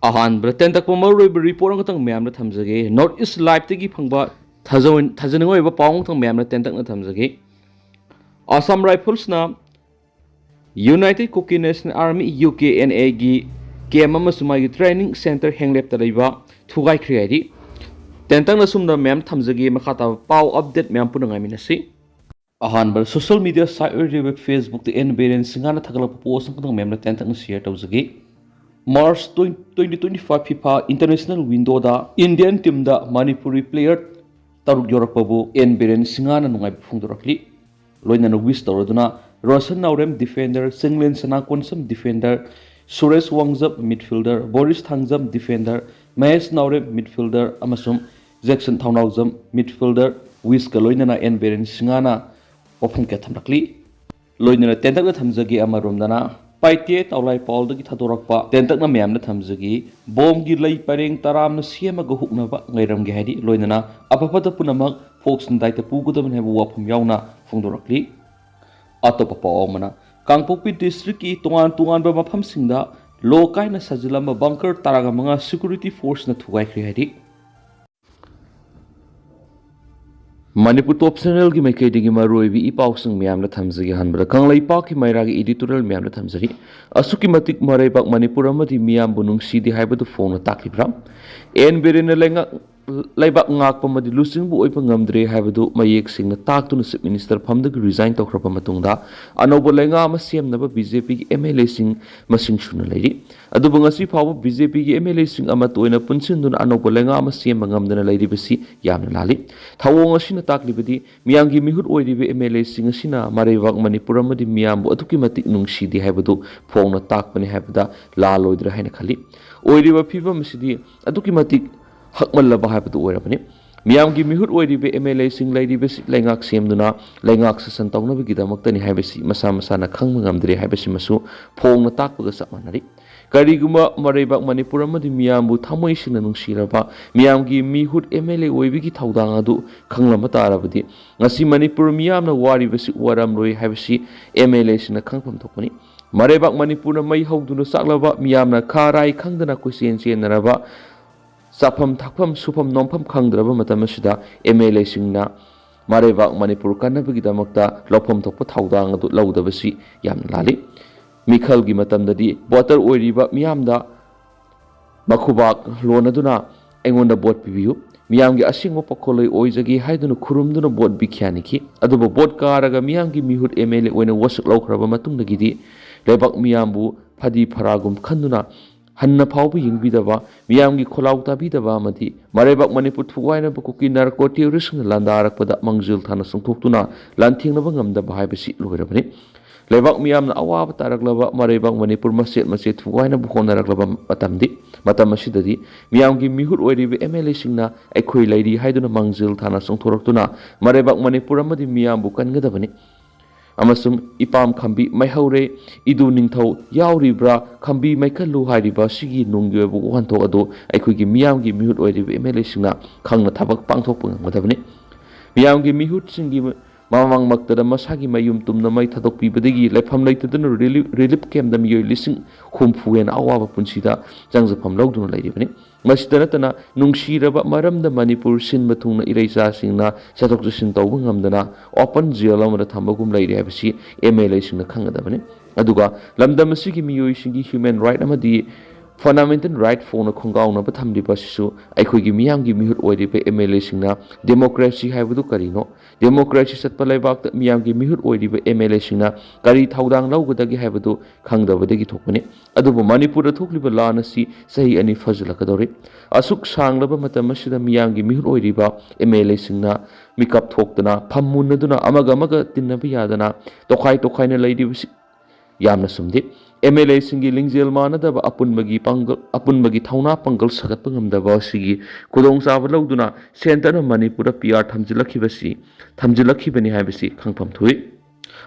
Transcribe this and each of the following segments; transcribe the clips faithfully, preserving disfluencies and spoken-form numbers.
ꯑꯍꯥꯟꯕꯗ ꯇꯦꯟꯇꯛꯄ ꯃꯔꯨꯑꯣꯏꯕ ꯔꯤꯄꯣꯔꯠ ꯑꯃꯈꯛꯇꯪ ꯃꯌꯥꯝꯗ ꯊꯝꯖꯒꯦ꯫ ꯅꯣꯔꯠ ꯏꯁ ꯂꯥꯏꯐꯇꯒꯤ ꯐꯪꯕ ꯊꯥꯖ-, ꯊꯥꯖꯅꯤꯡꯉꯥꯏ ꯑꯣꯏꯕ ꯄꯥꯎ ꯑꯃꯈꯛꯇꯪ ꯃꯌꯥꯝꯗ ꯇꯦꯟꯇꯛꯅ ꯊꯝꯖꯒꯦ꯫ ꯑꯁꯥꯝ ꯔꯥꯏꯐꯜꯁꯅ united Kuki national army, U K N ꯑꯦꯒꯤ ꯀꯦꯝ ꯑꯃꯁꯨꯡ ꯃꯥꯒꯤ ꯇ꯭ꯔꯦꯅꯤꯡ ꯁꯦꯟꯇꯔ ꯍꯦꯡꯂꯦꯞꯇ ꯂꯩꯕ ꯊꯨꯒꯥꯏꯈ꯭ꯔꯦ ꯍꯥꯏꯔꯤ꯫ ꯇꯦꯟꯇꯛꯅ ꯁꯨꯝꯗ ꯃꯌꯥꯝ ꯊꯝꯖꯒꯦ꯫ ꯃꯈꯥ ꯇꯥꯕ ꯄꯥꯎ ꯑꯞꯗꯦꯠ ꯃꯌꯥꯝ ꯄꯨꯟꯅ ꯉꯥꯏꯃꯤꯟꯅꯁꯤ꯫ ꯑꯍꯥꯟꯕꯗ ꯁꯣꯁꯤꯌꯦꯜ ꯃꯤꯗꯤꯌꯥ ꯁꯥꯏꯠ ꯑꯣꯏꯔꯤꯕ ꯐꯦꯁꯕꯨꯛꯇ ꯑꯦꯟ ꯕꯤꯔꯦꯟ ꯁꯤꯡꯍꯅ ꯊꯥꯒꯠꯂꯛꯄ ꯄꯣꯁ ꯑꯃꯈꯛꯇꯪ ꯃꯌꯥꯝꯅ ꯇꯦꯟꯇꯛꯅ ꯁꯤꯌꯔ ꯇꯧꯖꯒꯦ꯫ March twenty twenty five FIFA international ꯋꯤꯟꯗꯣꯗ ꯏꯟꯗꯤꯌꯟ ꯇꯤꯝꯗ ꯃꯅꯤꯄꯨꯔꯤ ꯄ꯭ꯂꯦꯌꯔ ꯇꯔꯨꯛ ꯌꯧꯔꯛꯄꯕꯨ ꯑꯦꯟ ꯕꯤꯔꯦꯟ ꯁꯤꯡꯍꯅ ꯅꯨꯡꯉꯥꯏꯕ ꯐꯣꯡꯗꯣꯔꯛꯂꯤ꯫ ꯂꯣꯏꯅꯅ ꯋꯤꯁ ꯇꯧꯔꯗꯨꯅ Roshan Naorem, defender, Chinglen Sanakomsam, defender, Suresh Wangjam, midfielder, Boris Thangjam, defender, Mahesh Naorem, midfielder, ꯑꯃꯁꯨꯡ ꯖꯦꯛꯁꯟ ꯊꯧꯅꯥꯎꯖꯝ, ꯃꯤꯗꯐꯤꯜꯗꯔ, ꯋꯤꯁꯀ ꯂꯣꯏꯅꯅ ꯑꯦꯟ ꯕꯤꯔꯦꯟ ꯁꯤꯡꯍꯅ ꯋꯥꯐꯝ ꯀꯌꯥ ꯊꯝꯂꯛꯂꯤ꯫ ꯂꯣꯏꯅꯅ ꯇꯦꯟꯇꯛꯅ ꯊꯝꯖꯒꯦ꯫ ꯑꯃꯔꯣꯝꯗꯅ ꯄꯥꯏꯇꯦ ꯇꯥꯎꯂꯥꯏ ꯄꯥꯎꯜꯗꯒꯤ ꯊꯥꯗꯣꯔꯛꯄ ꯇꯦꯟꯇꯛꯅ ꯃꯌꯥꯝꯅ ꯊꯝꯖꯒꯦ꯫ ꯕꯣꯝꯒꯤ ꯂꯩ ꯄꯔꯦꯡ ꯇꯔꯥꯝꯅ ꯁꯦꯝꯃꯒ ꯍꯨꯛꯅꯕ ꯉꯥꯏꯔꯝꯒꯦ ꯍꯥꯏꯗꯤ ꯂꯣꯏꯅꯅ ꯑꯐ ꯐꯠꯇ ꯄꯨꯝꯅꯃꯛ ꯐꯣꯛꯁ ꯗꯥꯏꯠꯇ ꯄꯨꯒꯗꯕꯅꯤ ꯍꯥꯏꯕ ꯋꯥꯐꯝ ꯌꯥꯎꯅ ꯐꯣꯡꯗꯣꯔꯛꯂꯤ꯫ ꯑꯇꯣꯞꯄ ꯄꯥꯎ ꯑꯃꯅ ꯀꯥꯡꯄꯣꯛꯄꯤ ꯗꯤꯁꯇ꯭ꯔꯤꯛꯀꯤ ꯇꯣꯉꯥꯟ ꯇꯣꯉꯥꯟꯕ ꯃꯐꯝꯁꯤꯡꯗ ꯂꯣ ꯀꯥꯏꯅ ꯁꯥꯖꯤꯜꯂꯝꯕ ꯕꯪꯀꯔ ꯇꯔꯥꯒ ꯃꯉꯥ ꯁꯦꯀ꯭ꯌꯨꯔꯤꯇꯤ ꯐꯣꯔꯁꯅ ꯊꯨꯒꯥꯏꯈ꯭ꯔꯦ ꯍꯥꯏꯔꯤ꯫ ꯃꯅꯤꯄꯨꯔ ꯇꯣꯞ ꯆꯦꯅꯦꯜꯒꯤ ꯃꯥꯏꯀꯩꯗꯒꯤ ꯃꯔꯨꯑꯣꯏꯕ ꯏ ꯄꯥꯎꯁꯤꯡ ꯃꯌꯥꯝꯗ ꯊꯝꯖꯒꯦ꯫ ꯑꯍꯥꯟꯕꯗ ꯀꯪꯂꯩꯄꯥꯛꯀꯤ ꯃꯩꯔꯥꯒꯤ ꯏꯗꯤꯇꯣꯔꯤꯌꯦꯜ ꯃꯌꯥꯝꯗ ꯊꯝꯖꯔꯤ꯫ ꯑꯁꯨꯛꯀꯤ ꯃꯇꯤꯛ ꯃꯔꯩꯕꯥꯛ ꯃꯅꯤꯄꯨꯔ ꯑꯃꯗꯤ ꯃꯤꯌꯥꯝꯕꯨ ꯅꯨꯡꯁꯤꯗꯦ ꯍꯥꯏꯕꯗꯨ ꯐꯣꯡꯅ ꯇꯥꯛꯂꯤꯕ꯭ꯔꯥ? ꯑꯦꯟ ꯕꯤꯔꯦꯟꯅ ꯂꯩꯉꯥꯛ-, ꯂꯩꯕꯥꯛ ꯉꯥꯛꯄ ꯑꯃꯗꯤ ꯂꯨꯆꯤꯡꯕ ꯑꯣꯏꯕ ꯉꯝꯗ꯭ꯔꯦ ꯍꯥꯏꯕꯗꯨ ꯃꯌꯦꯛ ꯁꯦꯡꯅ ꯇꯥꯛꯇꯨꯅ ꯆꯤꯐ ꯃꯤꯅꯤꯁꯇꯔ ꯐꯝꯗꯒꯤ ꯔꯤꯖꯥꯏꯟ ꯇꯧꯈ꯭ꯔꯕ ꯃꯇꯨꯡꯗ ꯑꯅꯧꯕ ꯂꯩꯉꯥꯛ ꯑꯃ ꯁꯦꯝꯅꯕ ꯕꯤ ꯖꯦ ꯄꯤꯒꯤ ꯑꯦꯝ ꯑꯦꯜ ꯑꯦꯁꯤꯡ ꯃꯁꯤꯡ ꯁꯨꯅ ꯂꯩꯔꯤ꯫ ꯑꯗꯨꯕꯨ ꯉꯁꯤ ꯐꯥꯎꯕ ꯕꯤ ꯖꯦ ꯄꯤꯒꯤ ꯑꯦꯝ ꯑꯦꯜ ꯑꯦꯁꯤꯡ ꯑꯃꯠꯇ ꯑꯣꯏꯅ ꯄꯨꯟꯁꯤꯟꯗꯨꯅ ꯑꯅꯧꯕ ꯂꯩꯉꯥꯛ ꯑꯃ ꯁꯦꯝꯕ ꯉꯝꯗꯅ ꯂꯩꯔꯤꯕꯁꯤ ꯌꯥꯝꯅ ꯂꯥꯜꯂꯤ꯫ ꯊꯧꯑꯣꯡ ꯑꯁꯤꯅ ꯇꯥꯛꯂꯤꯕꯗꯤ ꯃꯤꯌꯥꯝꯒꯤ ꯃꯤꯍꯨꯠ ꯑꯣꯏꯔꯤꯕ ꯑꯦꯝ ꯑꯦꯜ ꯑꯦꯁꯤꯡ ꯑꯁꯤꯅ ꯃꯔꯩꯕꯥꯛ ꯃꯅꯤꯄꯨꯔ ꯑꯃꯗꯤ ꯃꯤꯌꯥꯝꯕꯨ ꯑꯗꯨꯛꯀꯤ ꯃꯇꯤꯛ ꯅꯨꯡꯁꯤꯗꯦ ꯍꯥꯏꯕꯗꯨ ꯐꯣꯡꯅ ꯇꯥꯛꯄꯅꯤ ꯍꯥꯏꯕꯗ ꯂꯥꯜꯂꯣꯏꯗ꯭ꯔꯥ ꯍꯥꯏꯅ ꯈꯜꯂꯤ꯫ ꯑꯣꯏꯔꯤꯕ ꯐꯤꯕꯝ ꯑꯁꯤꯗꯤ ꯑꯗꯨꯛꯀꯤ ꯃꯇꯤꯛ ꯍꯛꯃꯜꯂꯕ ꯍꯥꯏꯕꯗꯨ ꯑꯣꯏꯔꯕꯅꯤ꯫ ꯃꯤꯌꯥꯝꯒꯤ ꯃꯤꯍꯨꯠ ꯑꯣꯏꯔꯤꯕ ꯑꯦꯝ ꯑꯦꯜ ꯑꯦꯁꯤꯡ ꯂꯩꯔꯤꯕꯁꯤ ꯂꯩꯉꯥꯛ ꯁꯦꯝꯗꯨꯅ ꯂꯩꯉꯥꯛ ꯁꯥꯁꯟ ꯇꯧꯅꯕꯒꯤꯗꯃꯛꯇꯅꯤ ꯍꯥꯏꯕꯁꯤ ꯃꯁꯥ ꯃꯁꯥꯅ ꯈꯪꯕ ꯉꯝꯗ꯭ꯔꯦ ꯍꯥꯏꯕꯁꯤꯃꯁꯨ ꯐꯣꯡꯅ ꯇꯥꯛꯄꯒ ꯆꯞ ꯃꯥꯟꯅꯔꯤ꯫ ꯀꯔꯤꯒꯨꯝꯕ ꯃꯔꯩꯕꯥꯛ ꯃꯅꯤꯄꯨꯔ ꯑꯃꯗꯤ ꯃꯤꯌꯥꯝꯕꯨ ꯊꯃꯣꯏ ꯁꯦꯡꯅ ꯅꯨꯡꯁꯤꯔꯕ ꯃꯤꯌꯥꯝꯒꯤ ꯃꯤꯍꯨꯠ ꯑꯦꯝ ꯑꯦꯜ ꯑꯦ ꯑꯣꯏꯕꯒꯤ ꯊꯧꯗꯥꯡ ꯑꯗꯨ ꯈꯪꯂꯝꯕ ꯇꯥꯔꯕꯗꯤ ꯉꯁꯤ ꯃꯅꯤꯄꯨꯔ ꯃꯤꯌꯥꯝꯅ ꯋꯥꯔꯤꯕꯁꯤ ꯋꯥꯔꯝꯂꯣꯏ ꯍꯥꯏꯕꯁꯤ ꯑꯦꯝ ꯑꯦꯜ ꯑꯦꯁꯤꯡꯅ ꯈꯪꯐꯝ ꯊꯣꯛꯄꯅꯤ꯫ ꯃꯔꯩꯕꯥꯛ ꯃꯅꯤꯄꯨꯔꯅ ꯃꯩ ꯍꯧꯗꯨꯅ ꯆꯥꯛꯂꯕ, ꯃꯤꯌꯥꯝꯅ ꯈꯥ ꯔꯥꯏ ꯈꯪꯗꯅ ꯀꯣꯏꯆꯦꯟ ꯆꯦꯟꯅꯔꯕ, ꯆꯥꯐꯝ ꯊꯛꯐꯝ ꯁꯨꯐꯝ ꯅꯣꯝꯐꯝ ꯈꯪꯗ꯭ꯔꯕ ꯃꯇꯝ ꯑꯁꯤꯗ ꯑꯦꯝ ꯑꯦꯜ ꯑꯦꯁꯤꯡꯅ ꯃꯔꯩꯕꯥꯛ ꯃꯅꯤꯄꯨꯔ ꯀꯟꯅꯕꯒꯤꯗꯃꯛꯇ ꯂꯧꯐꯝ ꯊꯣꯛꯄ ꯊꯧꯗꯥꯡ ꯑꯗꯨ ꯂꯧꯗꯕꯁꯤ ꯌꯥꯝꯅ ꯂꯥꯜꯂꯤ꯫ ꯃꯤꯈꯜꯒꯤ ꯃꯇꯝꯗꯗꯤ ꯚꯣꯇꯔ ꯑꯣꯏꯔꯤꯕ ꯃꯤꯌꯥꯝꯗ ꯃꯈꯨꯕꯥꯛ ꯂꯣꯟꯅꯗꯨꯅ ꯑꯩꯉꯣꯟꯗ ꯚꯣꯠ ꯄꯤꯕꯤꯌꯨ, ꯃꯤꯌꯥꯝꯒꯤ ꯑꯁꯦꯡꯕ ꯄꯥꯈꯣꯜꯂꯣꯏ ꯑꯣꯏꯖꯒꯦ ꯍꯥꯏꯗꯨꯅ ꯈꯨꯔꯨꯝꯗꯨꯅ ꯚꯣꯠ ꯄꯤꯈꯤꯍꯟꯈꯤ꯫ ꯑꯗꯨꯕꯨ ꯚꯣꯠ ꯀꯥꯔꯒ ꯃꯤꯌꯥꯝꯒꯤ ꯃꯤꯍꯨꯠ ꯑꯦꯝ ꯑꯦꯜ ꯑꯦ ꯑꯣꯏꯅ ꯋꯥꯁꯛ ꯂꯧꯈ꯭ꯔꯕ ꯃꯇꯨꯡꯗꯒꯤꯗꯤ ꯂꯩꯕꯥꯛ ꯃꯤꯌꯥꯝꯕꯨ ꯐꯗꯤ ꯐꯔꯥꯒꯨꯝ ꯈꯟꯗꯨꯅ ꯍꯟꯅ ꯐꯥꯎꯕ ꯌꯦꯡꯕꯤꯗꯕ, ꯃꯤꯌꯥꯝꯒꯤ ꯈꯣꯜꯂꯥꯎ ꯇꯥꯕꯤꯗꯕ ꯑꯃꯗꯤ ꯃꯔꯩꯕꯥꯛ ꯃꯅꯤꯄꯨꯔ ꯊꯨꯒꯥꯏꯅꯕ ꯀꯨꯀꯤ ꯅꯥꯔꯀꯣ ꯇꯦꯔꯣꯔꯤꯁꯁꯤꯡꯅ ꯂꯥꯟꯗꯥꯔꯛꯄꯗ ꯃꯥꯡꯖꯤꯜ ꯊꯥꯅ ꯆꯣꯡꯊꯣꯛꯇꯨꯅ ꯂꯥꯟꯊꯦꯡꯅꯕ ꯉꯝꯗꯕ ꯍꯥꯏꯕꯁꯤ ꯂꯣꯏꯔꯕꯅꯤ꯫ ꯂꯩꯕꯥꯛ ꯃꯤꯌꯥꯝꯅ ꯑꯋꯥꯕ ꯇꯥꯔꯛꯂꯕ, ꯃꯔꯩꯕꯥꯛ ꯃꯅꯤꯄꯨꯔ ꯃꯆꯦꯠ ꯃꯆꯦꯠ ꯊꯨꯒꯥꯏꯅꯕ ꯍꯣꯠꯅꯔꯛꯂꯕ ꯃꯇꯝꯗꯤ, ꯃꯇꯝ ꯑꯁꯤꯗꯗꯤ ꯃꯤꯌꯥꯝꯒꯤ ꯃꯤꯍꯨꯠ ꯑꯣꯏꯔꯤꯕ ꯑꯦꯝ ꯑꯦꯜ ꯑꯦꯁꯤꯡꯅ ꯑꯩꯈꯣꯏ ꯂꯩꯔꯤ ꯍꯥꯏꯗꯨꯅ ꯃꯥꯡꯖꯤꯜ ꯊꯥꯅ ꯆꯣꯡꯊꯣꯔꯛꯇꯨꯅ ꯃꯔꯩꯕꯥꯛ ꯃꯅꯤꯄꯨꯔ ꯑꯃꯗꯤ ꯃꯤꯌꯥꯝꯕꯨ ꯀꯟꯒꯗꯕꯅꯤ꯫ ꯑꯃꯁꯨꯡ ꯏꯄꯥꯝ ꯈꯝꯕꯤ ꯃꯩꯍꯧꯔꯦ, ꯏꯗꯨ ꯅꯤꯡꯊꯧ ꯌꯥꯎꯔꯤꯕ꯭ꯔꯥ, ꯈꯝꯕꯤ ꯃꯩꯈꯜꯂꯨ ꯍꯥꯏꯔꯤꯕ ꯑꯁꯤꯒꯤ ꯅꯨꯡꯒꯤ ꯑꯣꯏꯕ ꯋꯥꯍꯟꯊꯣꯛ ꯑꯗꯨ ꯑꯩꯈꯣꯏꯒꯤ ꯃꯤꯌꯥꯝꯒꯤ ꯃꯤꯍꯨꯠ ꯑꯣꯏꯔꯤꯕ ꯑꯦꯝ ꯑꯦꯜ ꯑꯦꯁꯤꯡꯅ ꯈꯪꯅ ꯊꯕꯛ ꯄꯥꯡꯊꯣꯛꯄ ꯉꯝꯒꯗꯕꯅꯤ꯫ ꯃꯤꯌꯥꯝꯒꯤ ꯃꯤꯍꯨꯠꯁꯤꯡꯒꯤ ꯃꯃꯥꯡꯃꯛꯇꯗ ꯃꯁꯥꯒꯤ ꯃꯌꯨꯝ ꯇꯨꯝꯅ ꯃꯩ ꯊꯥꯗꯣꯛꯄꯤꯕꯗꯒꯤ ꯂꯩꯐꯝ ꯂꯩꯇꯗꯨꯅ ꯔꯤꯂꯤꯞ, ꯔꯤꯂꯤꯞ ꯀꯦꯝꯞꯇ ꯃꯤꯑꯣꯏ ꯂꯤꯁꯤꯡ ꯍꯨꯝꯐꯨ ꯍꯦꯟꯅ ꯑꯋꯥꯕ ꯄꯨꯟꯁꯤꯗ ꯆꯪꯖꯐꯝ ꯂꯧꯗꯨꯅ ꯂꯩꯔꯤꯕꯅꯤ꯫ ꯃꯁꯤꯗ ꯅꯠꯇꯅ ꯅꯨꯡꯁꯤꯔꯕ ꯃꯔꯝꯗ ꯃꯅꯤꯄꯨꯔ ꯁꯤꯟꯕ ꯊꯨꯡꯅ ꯏꯔꯩꯆꯥꯁꯤꯡꯅ ꯆꯠꯊꯣꯛ ꯆꯠꯁꯤꯟ ꯇꯧꯕ ꯉꯝꯗꯅ ꯑꯣꯄꯟ ꯖꯦꯜ ꯑꯃꯗ ꯊꯝꯕꯒꯨꯝ ꯂꯩꯔꯤ ꯍꯥꯏꯕꯁꯤ ꯑꯦꯝ ꯑꯦꯜ ꯑꯦꯁꯤꯡꯅ ꯈꯪꯒꯗꯕꯅꯤ꯫ ꯑꯗꯨꯒ ꯂꯝꯗꯝ ꯑꯁꯤꯒꯤ ꯃꯤꯑꯣꯏꯁꯤꯡꯒꯤ ꯍ꯭ꯌꯨꯃꯦꯟ ꯔꯥꯏꯠ ꯑꯃꯗꯤ ꯐꯟꯗꯥꯃꯦꯟꯇꯦꯜ ꯔꯥꯏꯠ ꯐꯥꯎꯅ ꯈꯣꯡꯒꯥꯎꯅꯕ ꯊꯝꯂꯤꯕ ꯑꯁꯤꯁꯨ ꯑꯩꯈꯣꯏꯒꯤ ꯃꯤꯌꯥꯝꯒꯤ ꯃꯤꯍꯨꯠ ꯑꯣꯏꯔꯤꯕ ꯑꯦꯝ ꯑꯦꯜ ꯑꯦꯁꯤꯡꯅ ꯗꯦꯃꯣꯀ꯭ꯔꯦꯁꯤ ꯍꯥꯏꯕꯗꯨ ꯀꯔꯤꯅꯣ, ꯗꯦꯃꯣꯀ꯭ꯔꯦꯁꯤ ꯆꯠꯄ ꯂꯩꯕꯥꯛꯇ ꯃꯤꯌꯥꯝꯒꯤ ꯃꯤꯍꯨꯠ ꯑꯣꯏꯔꯤꯕ ꯑꯦꯝ ꯑꯦꯜ ꯑꯦꯁꯤꯡꯅ ꯀꯔꯤ ꯊꯧꯗꯥꯡ ꯂꯧꯒꯗꯒꯦ ꯍꯥꯏꯕꯗꯨ ꯈꯪꯗꯕꯗꯒꯤ ꯊꯣꯛꯄꯅꯤ꯫ ꯑꯗꯨꯕꯨ ꯃꯅꯤꯄꯨꯔꯗ ꯊꯣꯛꯂꯤꯕ ꯂꯥꯟ ꯑꯁꯤ ꯆꯍꯤ ꯑꯅꯤ ꯐꯥꯖꯤꯜꯂꯛꯀꯗꯧꯔꯦ꯫ ꯑꯁꯨꯛ ꯁꯥꯡꯂꯕ ꯃꯇꯝ ꯑꯁꯤꯗ ꯃꯤꯌꯥꯝꯒꯤ ꯃꯤꯍꯨꯠ ꯑꯣꯏꯔꯤꯕ ꯑꯦꯝ ꯑꯦꯜ ꯑꯦꯁꯤꯡꯅ ꯃꯤꯀꯞ ꯊꯣꯛꯇꯅ, ꯐꯝ ꯃꯨꯟꯅꯗꯨꯅ, ꯑꯃꯒ ꯑꯃꯒ ꯇꯤꯟꯅꯕ ꯌꯥꯗꯅ ꯇꯣꯈꯥꯏ ꯇꯣꯈꯥꯏꯅ ꯂꯩꯔꯤꯕꯁꯤ ꯌꯥꯝꯅ ꯆꯨꯝꯗꯦ꯫ ꯑꯦꯝ ꯑꯦꯜ ꯑꯦꯁꯤꯡꯒꯤ ꯂꯤꯡꯖꯦꯜ ꯃꯥꯟꯅꯗꯕ, ꯑꯄꯨꯟꯕꯒꯤ ꯄꯥꯡꯒꯜ, ꯑꯄꯨꯟꯕꯒꯤ ꯊꯧꯅꯥ ꯄꯥꯡꯒꯜ ꯁꯥꯒꯠꯄ ꯉꯝꯗꯕ ꯑꯁꯤꯒꯤ ꯈꯨꯗꯣꯡꯆꯥꯕ ꯂꯧꯗꯨꯅ ꯁꯦꯟꯇꯔꯅ ꯃꯅꯤꯄꯨꯔꯗ ꯄꯤ ꯑꯥꯔ ꯊꯝꯖꯤꯜꯂꯛꯈꯤꯕꯁꯤ, ꯊꯝꯖꯤꯜꯂꯛꯈꯤꯕꯅꯤ ꯍꯥꯏꯕꯁꯤ ꯈꯪꯐꯝ ꯊꯣꯛꯏ꯫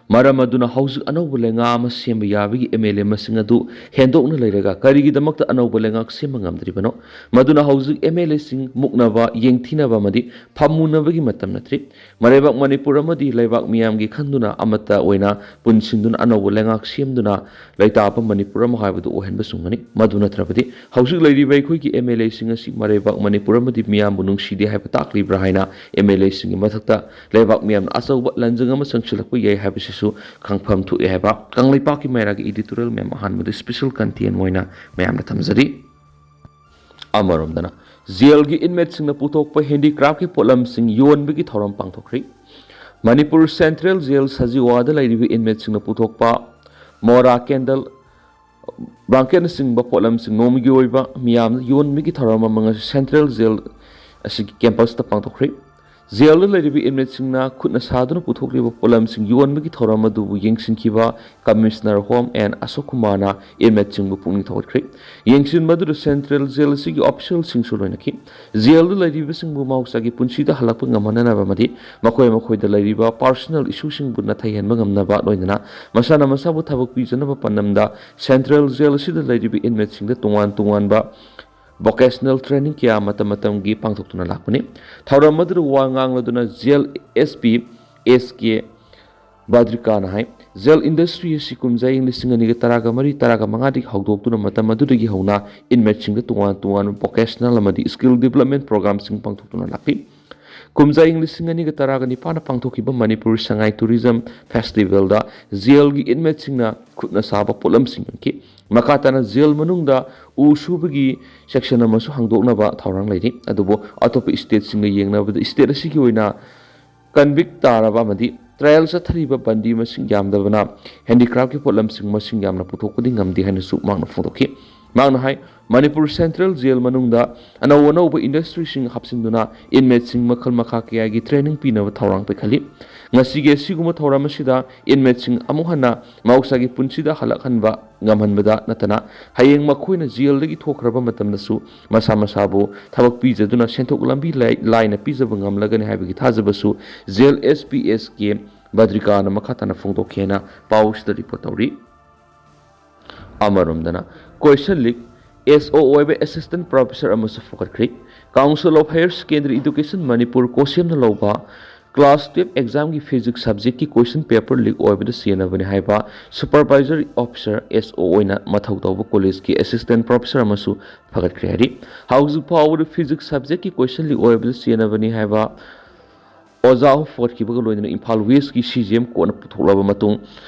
ꯃꯔꯝ ꯑꯗꯨꯅ ꯍꯧꯖꯤꯛ ꯑꯅꯧꯕ ꯂꯩꯉꯥꯛ ꯑꯃ ꯁꯦꯝꯕ ꯌꯥꯕꯒꯤ ꯑꯦꯝ ꯑꯦꯜ ꯑꯦ ꯃꯁꯤꯡ ꯑꯗꯨ ꯍꯦꯟꯗꯣꯛꯅ ꯂꯩꯔꯒ ꯀꯔꯤꯒꯤꯗꯃꯛꯇ ꯑꯅꯧꯕ ꯂꯩꯉꯥꯛ ꯁꯦꯝꯕ ꯉꯝꯗ꯭ꯔꯤꯕꯅꯣ? ꯃꯗꯨꯅ ꯍꯧꯖꯤꯛ ꯑꯦꯝ ꯑꯦꯜ ꯑꯦꯁꯤꯡ ꯃꯨꯛꯅꯕ, ꯌꯦꯡꯊꯤꯅꯕ ꯑꯃꯗꯤ ꯐꯝꯃꯨꯅꯕꯒꯤ ꯃꯇꯝ ꯅꯠꯇ꯭ꯔꯤ꯫ ꯃꯔꯩꯕꯥꯛ ꯃꯅꯤꯄꯨꯔ ꯑꯃꯗꯤ ꯂꯩꯕꯥꯛ ꯃꯤꯌꯥꯝꯒꯤ ꯈꯟꯗꯨꯅ ꯑꯃꯠꯇ ꯑꯣꯏꯅ ꯄꯨꯟꯁꯤꯟꯗꯨꯅ ꯑꯅꯧꯕ ꯂꯩꯉꯥꯛ ꯁꯦꯝꯗꯨꯅ ꯂꯩꯇꯥꯕ ꯃꯅꯤꯄꯨꯔ ꯑꯃ ꯍꯥꯏꯕꯗꯨ ꯑꯣꯏꯍꯟꯕꯁꯨ ꯉꯝꯒꯅꯤ꯫ ꯃꯗꯨ ꯅꯠꯇ꯭ꯔꯕꯗꯤ ꯍꯧꯖꯤꯛ ꯂꯩꯔꯤꯕ ꯑꯩꯈꯣꯏꯒꯤ ꯑꯦꯝ ꯑꯦꯜ ꯑꯦꯁꯤꯡ ꯑꯁꯤ ꯃꯔꯩꯕꯥꯛ ꯃꯅꯤꯄꯨꯔ ꯑꯃꯗꯤ ꯃꯤꯌꯥꯝꯕꯨ ꯅꯨꯡꯁꯤꯗꯦ ꯍꯥꯏꯕ ꯇꯥꯛꯂꯤꯕ꯭ꯔꯥ ꯍꯥꯏꯅ ꯑꯦꯝ ꯑꯦꯜ ꯑꯦꯁꯤꯡꯒꯤ ꯃꯊꯛꯇ ꯂꯩꯕꯥꯛ ꯃꯤꯌꯥꯝꯅ ꯑꯆꯧꯕ ꯂꯟꯖꯪ ꯑꯃ ꯆꯪꯁꯤꯜꯂꯛꯄ ꯌꯥꯏ ꯍꯥꯏꯕꯁꯤꯁꯨ ꯈꯪꯐꯝ ꯊꯣꯛꯑꯦ ꯍꯥꯏꯕ ꯀꯪꯂꯩꯄꯥꯛꯀꯤ ꯃꯩꯔꯥꯒꯤ editorial ꯃꯌꯥꯝ ꯑꯍꯥꯟꯕꯗ special content ꯑꯣꯏꯅ ꯃꯌꯥꯝꯗ ꯊꯝꯖꯔꯤ꯫ ꯑꯃꯔꯣꯝꯗꯅ ꯖꯦꯜꯒꯤ inmateꯁꯤꯡꯅ ꯄꯨꯊꯣꯛꯄ handicraftꯀꯤ ꯄꯣꯠꯂꯝꯁꯤꯡ ꯌꯣꯟꯕꯒꯤ ꯊꯧꯔꯝ ꯄꯥꯡꯊꯣꯛꯈ꯭ꯔꯤ꯫ ꯃꯅꯤꯄꯨꯔ Central Jail ꯁꯖꯤꯋꯥꯗ ꯂꯩꯔꯤꯕ inmateꯁꯤꯡꯅ ꯄꯨꯊꯣꯛꯄ ꯃꯣꯔꯥ, candle, blanketꯅꯆꯤꯡꯕ ꯄꯣꯠꯂꯝꯁꯤꯡ ꯅꯣꯡꯃꯒꯤ ꯑꯣꯏꯕ ꯃꯤꯌꯥꯝꯗ ꯌꯣꯟꯕꯒꯤ ꯊꯧꯔꯝ ꯑꯃ ꯉꯁꯤ Central Jail ꯑꯁꯤꯒꯤ campusꯇ ꯄꯥꯡꯊꯣꯛꯈ꯭ꯔꯤ꯫ ꯖꯦꯜꯗ ꯂꯩꯔꯤꯕ inmateꯁꯤꯡꯅ ꯈꯨꯠꯅ ꯁꯥꯗꯨꯅ ꯄꯨꯊꯣꯛꯂꯤꯕ ꯄꯣꯠꯂꯝꯁꯤꯡ ꯌꯣꯟꯕꯒꯤ ꯊꯧꯔꯝ ꯑꯗꯨꯕꯨ ꯌꯦꯡꯁꯤꯟꯈꯤꯕ Commissioner Home N ꯑꯁꯣꯛ ꯀꯨꯃꯥꯔꯅ inmateꯁꯤꯡꯕꯨ ꯄꯨꯛꯅꯤꯡ ꯊꯧꯒꯠꯈ꯭ꯔꯤ꯫ ꯌꯦꯡꯁꯤꯟꯕ ꯑꯗꯨꯗ Central Jail ꯑꯁꯤꯒꯤ officialꯁꯤꯡꯁꯨ ꯂꯣꯏꯅꯈꯤ꯫ ꯖꯦꯜꯗ ꯂꯩꯔꯤꯕꯁꯤꯡꯕꯨ ꯃꯍꯧꯁꯥꯒꯤ ꯄꯨꯟꯁꯤꯗ ꯍꯜꯂꯛꯄ ꯉꯝꯍꯟꯅꯅꯕ ꯑꯃꯗꯤ ꯃꯈꯣꯏ ꯃꯈꯣꯏꯗ ꯂꯩꯔꯤꯕ personal issueꯁꯤꯡꯕꯨ ꯅꯥꯊꯩꯍꯟꯕ ꯉꯝꯅꯕ, ꯂꯣꯏꯅꯅ ꯃꯁꯥꯅ ꯃꯁꯥꯕꯨ ꯊꯕꯛ ꯄꯤꯖꯅꯕ ꯄꯥꯟꯗꯝꯗ Central Jail ꯑꯁꯤꯗ ꯂꯩꯔꯤꯕ inmateꯁꯤꯡꯗ ꯇꯣꯉꯥꯟ ꯇꯣꯉꯥꯟꯕ vocational training ꯀꯌꯥ ꯃꯇꯝ ꯃꯇꯝꯒꯤ ꯄꯥꯡꯊꯣꯛꯇꯨꯅ ꯂꯥꯛꯄꯅꯤ꯫ ꯊꯧꯔꯝ ꯑꯗꯨꯗ ꯋꯥ ꯉꯥꯡꯂꯗꯨꯅ Jail SP S K ꯕꯗ꯭ꯔꯤꯀꯥꯅ ꯍꯥꯏ, jail industry ꯑꯁꯤ ꯀꯨꯝꯖꯥ ꯏꯪ ꯂꯤꯁꯤꯡ ꯑꯅꯤꯒ ꯇꯔꯥꯒ ꯃꯔꯤ, ꯇꯔꯥꯒ ꯃꯉꯥꯗꯒꯤ ꯍꯧꯗꯣꯛꯇꯨꯅ ꯃꯇꯝ ꯑꯗꯨꯗꯒꯤ ꯍꯧꯅ inmateꯁꯤꯡꯗ ꯇꯣꯉꯥꯟ ꯇꯣꯉꯥꯟꯕ vocational ꯑꯃꯗꯤ skill development programꯁꯤꯡ ꯄꯥꯡꯊꯣꯛꯇꯨꯅ ꯂꯥꯛꯂꯤ꯫ ꯀꯨꯝꯖꯥ ꯏꯪ ꯂꯤꯁꯤꯡ ꯑꯅꯤꯒ ꯇꯔꯥꯒ ꯅꯤꯄꯥꯟꯗ ꯄꯥꯡꯊꯣꯛꯈꯤꯕ ꯃꯅꯤꯄꯨꯔ ꯁꯉꯥꯏ Tourism Festivalꯗ jailꯒꯤ inmateꯁꯤꯡꯅ ꯈꯨꯠꯅ ꯁꯥꯕ ꯄꯣꯠꯂꯝꯁꯤꯡ ꯌꯣꯟꯈꯤ꯫ ꯃꯈꯥ ꯇꯥꯅ jail ꯃꯅꯨꯡꯗ ꯎ ꯁꯨꯕꯒꯤ section ꯑꯃꯁꯨ ꯍꯥꯡꯗꯣꯛꯅꯕ ꯊꯧꯔꯥꯡ ꯂꯩꯔꯤ꯫ ꯑꯗꯨꯕꯨ ꯑꯇꯣꯞꯄ stateꯁꯤꯡꯒ ꯌꯦꯡꯅꯕꯗ state ꯑꯁꯤꯒꯤ ꯑꯣꯏꯅ convict ꯇꯥꯔꯕ ꯑꯃꯗꯤ trial ꯆꯠꯊꯔꯤꯕ ꯕꯟꯗꯤ ꯃꯁꯤꯡ ꯌꯥꯝꯗꯕꯅ handicraftꯀꯤ ꯄꯣꯠꯂꯝꯁꯤꯡ ꯃꯁꯤꯡ ꯌꯥꯝꯅ ꯄꯨꯊꯣꯛꯄꯗꯤ ꯉꯝꯗꯦ ꯍꯥꯏꯅꯁꯨ ꯃꯍꯥꯛꯅ ꯐꯣꯡꯗꯣꯛꯈꯤ꯫ ꯃꯍꯥꯛꯅ ꯍꯥꯏ, ꯃꯅꯤꯄꯨꯔ Central Jail ꯃꯅꯨꯡꯗ ꯑꯅꯧ ꯑꯅꯧꯕ industryꯁꯤꯡ ꯍꯥꯞꯆꯤꯟꯗꯨꯅ inmateꯁꯤꯡ ꯃꯈꯜ ꯃꯈꯥ ꯀꯌꯥꯒꯤ training ꯄꯤꯅꯕ ꯊꯧꯔꯥꯡ ꯄꯥꯏꯈꯠꯂꯤ꯫ ꯉꯁꯤꯒꯤ ꯑꯁꯤꯒꯨꯝꯕ ꯊꯧꯔꯝ ꯑꯁꯤꯗ inmateꯁꯤꯡ ꯑꯃꯨꯛ ꯍꯟꯅ ꯃꯍꯧꯁꯥꯒꯤ ꯄꯨꯟꯁꯤꯗ ꯍꯜꯂꯛꯍꯟꯕ ꯉꯝꯍꯟꯕꯗ ꯅꯠꯇꯅ ꯍꯌꯦꯡ ꯃꯈꯣꯏꯅ jailꯗꯒꯤ ꯊꯣꯛꯈ꯭ꯔꯕ ꯃꯇꯝꯗꯁꯨ ꯃꯁꯥ ꯃꯁꯥꯕꯨ ꯊꯕꯛ ꯄꯤꯖꯗꯨꯅ ꯁꯦꯟꯊꯣꯛ ꯂꯝꯕꯤ ꯂꯥꯏ-, ꯂꯥꯏꯅ ꯄꯤꯖꯕ ꯉꯝꯂꯒꯅꯤ ꯍꯥꯏꯕꯒꯤ ꯊꯥꯖꯕꯁꯨ jail S P S K ꯕꯗ꯭ꯔꯤꯀꯥꯅ ꯃꯈꯥ ꯇꯥꯅ ꯐꯣꯡꯗꯣꯛꯈꯤ ꯍꯥꯏꯅ ꯄꯥꯎꯁꯤꯗ ꯔꯤꯄꯣꯔꯠ ꯇꯧꯔꯤ꯫ ꯑꯃꯔꯣꯝꯗꯅ, ꯀꯣꯏꯁꯟ ꯂꯤꯛ ꯑꯦꯁ ꯑꯣ ꯑꯣꯏꯕ ꯑꯦꯁꯤꯁꯇꯦꯟ ꯄ꯭ꯔꯣꯐꯦꯁꯔ ꯑꯃꯁꯨ ꯐꯒꯠꯈ꯭ꯔꯦ꯫ Council of Higher Secondary Education Manipur, ꯀꯣꯁꯦꯝꯅ ꯂꯧꯕ ꯀ꯭ꯂꯥꯁ ꯇꯨꯌꯦꯜꯐ ꯑꯦꯛꯖꯥꯝꯒꯤ ꯐꯤꯖꯤꯛꯁ ꯁꯕꯖꯦꯛꯀꯤ ꯀꯣꯏꯁꯟ ꯄꯦꯄꯔ ꯂꯤꯛ ꯑꯣꯏꯕꯗ ꯆꯦꯟꯅꯕꯅꯤ ꯍꯥꯏꯕ ꯁꯨꯄꯔꯚꯥꯏꯖꯔꯤ ꯑꯣꯐꯤꯁꯔ, ꯑꯦꯁ ꯑꯣ, ꯑꯣꯏꯅ ꯃꯊꯧ ꯇꯧꯕ ꯀꯣꯂꯦꯖꯀꯤ ꯑꯦꯁꯤꯁꯇꯦꯟ ꯄ꯭ꯔꯣꯐꯦꯁꯔ ꯑꯃꯁꯨ ꯐꯒꯠꯈ꯭ꯔꯦ ꯍꯥꯏꯔꯤ꯫ ꯍꯧꯖꯤꯛ ꯐꯥꯎꯕꯗ ꯐꯤꯖꯤꯛꯁ ꯁꯕꯖꯦꯛꯀꯤ ꯀꯣꯏꯁꯟ ꯂꯤꯛ ꯑꯣꯏꯕꯗ ꯆꯦꯟꯅꯕꯅꯤ ꯍꯥꯏꯕ ꯑꯣꯖꯥ ꯑꯍꯨꯝ ꯐꯒꯠꯈꯤꯕꯒ ꯂꯣꯏꯅꯅ ꯏꯝꯐꯥꯜ ꯋꯦꯁꯀꯤ ꯁꯤ ꯖꯤ ꯑꯦꯝ ꯀꯣꯔꯠꯅ ꯄꯨꯊꯣꯛꯂꯕ ꯃꯇꯨꯡ,